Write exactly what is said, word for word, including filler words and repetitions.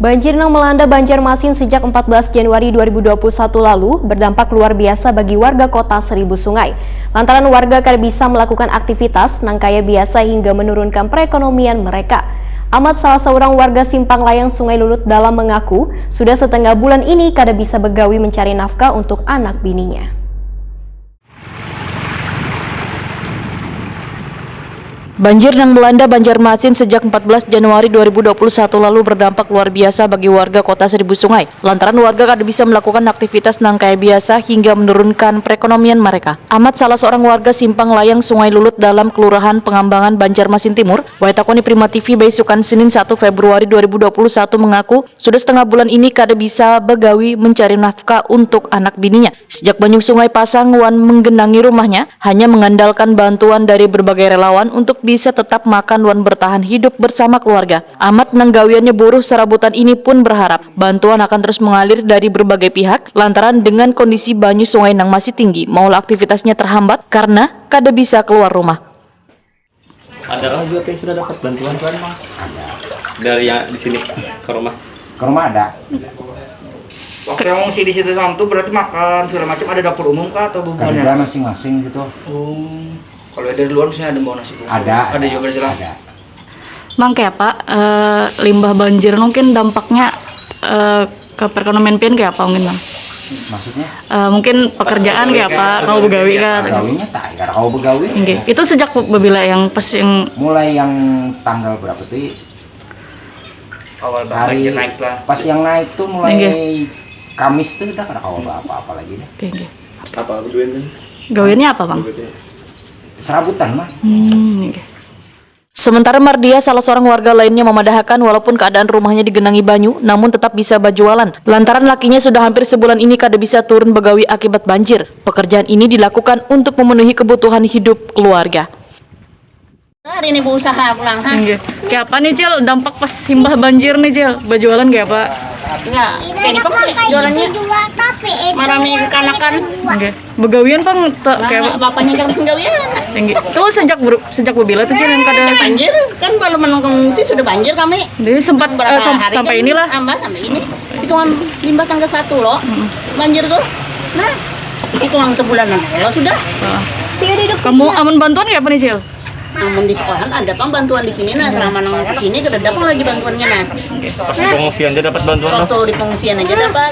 Banjir nang melanda Banjarmasin sejak empat belas Januari dua ribu dua puluh satu lalu berdampak luar biasa bagi warga kota Seribu Sungai. Lantaran warga kada bisa melakukan aktivitas nang kaya biasa hingga menurunkan perekonomian mereka. Amat, salah seorang warga Simpang Layang Sungai Lulut Dalam, mengaku sudah setengah bulan ini kada bisa begawi mencari nafkah untuk anak bininya. Banjir nang melanda Banjarmasin sejak empat belas Januari dua ribu dua puluh satu lalu berdampak luar biasa bagi warga kota Seribu Sungai. Lantaran warga kada bisa melakukan aktivitas nang kaya biasa hingga menurunkan perekonomian mereka. Amat, salah seorang warga Simpang Layang Sungai Lulut Dalam, Kelurahan Pengambangan, Banjarmasin Timur, wayatakuni Prima T V baisukan Senin satu Februari dua ribu dua puluh satu, mengaku sudah setengah bulan ini kada bisa begawi mencari nafkah untuk anak bininya. Sejak banyu sungai pasang wan menggenangi rumahnya, hanya mengandalkan bantuan dari berbagai relawan untuk bisa tetap makan wan bertahan hidup bersama keluarga. Amat nang gawiannya buruh serabutan ini pun berharap bantuan akan terus mengalir dari berbagai pihak, lantaran dengan kondisi banyu sungai nang masih tinggi, maulah aktivitasnya terhambat karena kada bisa keluar rumah. Adakah juga teh sudah dapat bantuan? Ada. Dari yang di sini ke rumah. Ke rumah ada. Waktu yang ngungsi di situ sama tuh berarti makan segala macam, ada dapur umum kah atau Kada bukannya? Masing-masing gitu. Oh. Kalau dari luar misalnya ada mau nasi bungkus. Ada. Ada juga berjelas. Ada. Mang, kaya apa eh, limbah banjir mungkin dampaknya eh, ke perekonomian pian kaya apa mungkin, Mang? Maksudnya? Eh, mungkin pekerjaan kaya apa, kawa begawi kah? Gawinya tak, kada kawa begawi. Nggih. Itu sejak babila yang pas yang Mulai yang tanggal berapa tuh? Awal Hari banjir naik lah. Pas yang naik tuh mulai Nggih. Kamis tuh udah kada kawa apa-apa lagi deh. Nggih, nggih. Apa dua ini? Gawiannya apa, Mang? Serabutan mah. Hmm, nggih. Sementara Mardia, salah seorang warga lainnya, memadahakan walaupun keadaan rumahnya digenangi banyu, namun tetap bisa bajualan. Lantaran lakinya sudah hampir sebulan ini kada bisa turun begawi akibat banjir. Pekerjaan ini dilakukan untuk memenuhi kebutuhan hidup keluarga. Hari ini berusaha pulang ha. Nggih. Kaya apa nih, Cil? Dampak pas himbah banjir nih, Cil. Bajualan kaya apa? Ya, jadi kok jualannya marami kekanakan. Nggih. Begawian, Bang, te- Nah, kaya bapaknya kan penggawian. Nggih. Itu sejak ber- sejak babila tuh, Cil, yang kada Banjir kan kalau menang pengungsi sudah banjir kami. Jadi sempat Berapa eh, sam- hari sampai kan inilah. Tambah sampai ini. Hitungan limbah tanggal satu loh. Banjir tuh. Nah, hitungan sebulanan. Kalau sudah Heeh. Kamu amun bantuan kaya apa nih, Cil? namun di sekolahan ada pang bantuan di sini nah, selama nang ke sini kada ada pang lagi bantuannya nah. Pas di pengungsian aja dapat bantuan lah. Waktu di pengungsian aja dapat.